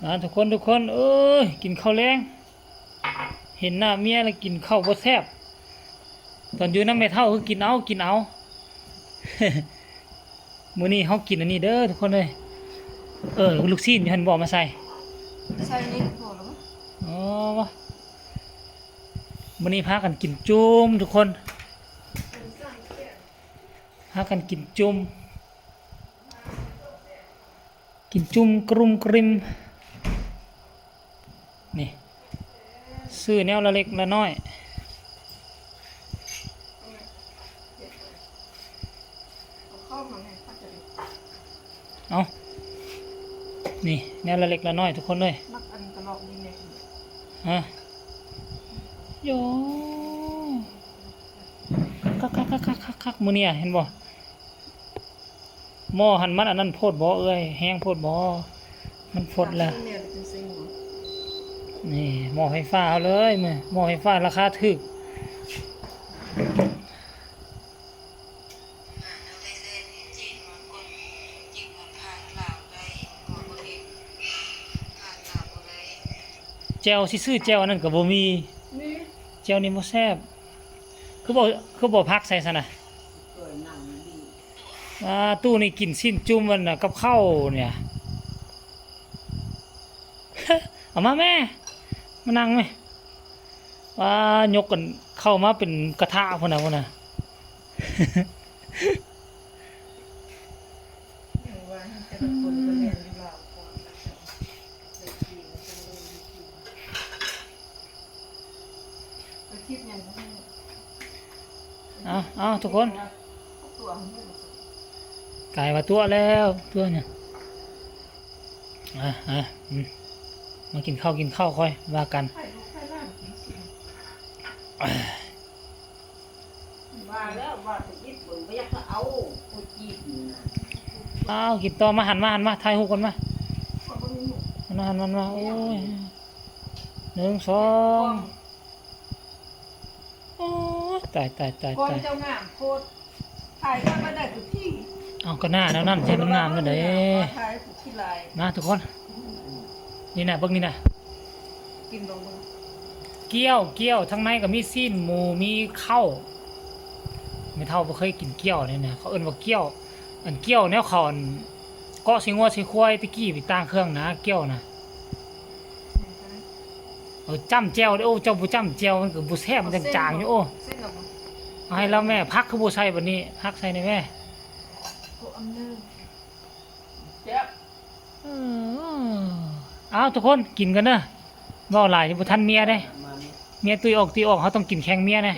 ມາທຸກຄົນ ທຸກຄົນ ເອີຍ ກິນເຂົ້າແລງ ເຫັນໜ້າເມຍແລ້ວກິນເຂົ້າບໍ່ແຊບ. ຕອນຢູ່ນຳແມ່ເຖົ້າຄືກິນເອົາ ກິນເອົາ. ມື້ນີ້ເຮົາກິນອັນນີ້ເດີທຸກຄົນເອີຍ. ເອີ ລູກຊີ້ນຢູ່ຫັ້ນບໍ່ເອົາມາໃສ່ ໃສ່ນີ້ພໍແລ້ວ. ອໍ ມື້ນີ້ພາກັນກິນຈຸ່ມທຸກຄົນ ພາກັນກິນຈຸ່ມ ກິນຈຸ່ມກຣຸມກຣິມ. ນີ້ ຊື້ແນວລະເລັກລະນ້ອຍ. ເອົາ ນີ້ ແນວລະເລັກລະນ້ອຍທຸກຄົນເອີຍ. ມັກອັນກະລອກນີ້ແນ່. ຮະ ໂຢ ຄັກໆໆໆໆ ມື້ນີ້ເຫັນບໍ່? ໝໍ້ຫັ້ນມັນອັນນັ້ນໂພດບໍ່ເອື້ອຍ? ແຮງໂພດບໍ່? ມັນຟົດແລ້ວ. ນີ້ໝໍ້ໄຟຟ້າເຮົາເລີຍ ໝໍ້ໄຟຟ້າລາຄາຖືກ. ແຈ່ວ ຊິຊື້ແຈ່ວອັນນັ້ນກໍບໍ່ມີ. ແຈ່ວນີ້ບໍ່ແຊບ. ຄືບໍ່ ຄືບໍ່ຜັກໃສ່ຊັ້ນນະ? ອ່າ ຕູ້ນີ້ກິນຊີ້ນຈຸ່ມອັນນະ ກັບເຂົ້ານີ້. ເອົາມາແມ່ ມານັ່ງແມ່. ວ້າ ຍົກກັນເຂົ້າມາເປັນກະທະພຸ້ນນະ ພຸ້ນນະ. ເອົາ ເອົາ ທຸກຄົນ ກາຍວ່າຕົວະແລ້ວ ຕົວະນີ້. ອ່ະ ອ່ະ ອືມ ມາກິນເຂົ້າ ກິນເຂົ້າ ຄ່ອຍວ່າກັນ. ວ່າແລ້ວວ່າໄປຍີ່ປຸ່ນບໍ່ຢາກເອົາຜູ້ຈີນນະ. ອ້າວ ກິນຕໍ່ ມາຫັນມາ ຫັນມາ ຖ່າຍຮູບກັນມາ. ມາ ຫັນມາ ໂອ້ຍ ໜຶ່ງ ສອງ ໂອ້ຍ ຕາຍ ຕາຍ ຕາຍ ຕາຍ. ເຈົ້າງາມໂພດ ຖ່າຍກັບມາໄດ້ທຸກທີ. ເອົາ ກໍໜ້າແນວນັ້ນຊິມັນງາມແນວໃດ? ມາທຸກຄົນ ນີ້ນະ ເບິ່ງນີ້ນະ. ກິນເບິ່ງ ເບິ່ງ ກ້ຽວ ກ້ຽວ ທາງໃນກໍມີຊີ້ນໝູ ມີເຂົ້າ. ແມ່ເຖົ້າບໍ່ເຄີຍກິນກ້ຽວນີ້ນະ ເຂົາເອີ້ນວ່າກ້ຽວ ອັນກ້ຽວແນວເຂົາ ອັນເກາະໃສ່ງົວໃສ່ຄວາຍແຕ່ກີ້ ໄປຕ່າງເຄື່ອງນະ ກ້ຽວນະ. ເອີ ຈ້ຳແຈ່ວເດີ. ໂອ້ ເຈົ້າບໍ່ຈ້ຳແຈ່ວ ມັນກໍບໍ່ແຊບ ມັນຈັ່ງຈາງຢູ່. ໂອ້ ເອົາໃຫ້ລາວແມ່. ຜັກຄືບໍ່ໃສ່ບັດນີ້? ຜັກໃສ່ແດ່ແມ່. ເອີ ເອົາ ທຸກຄົນ ກິນກັນເດີ. ເວົ້າຫຼາຍບໍ່ທັນເມຍເດ້. ເມຍຕຸ້ຍອອກ ຕຸ້ຍອອກ ເຮົາຕ້ອງກິນແຂ່ງເມຍແດ່.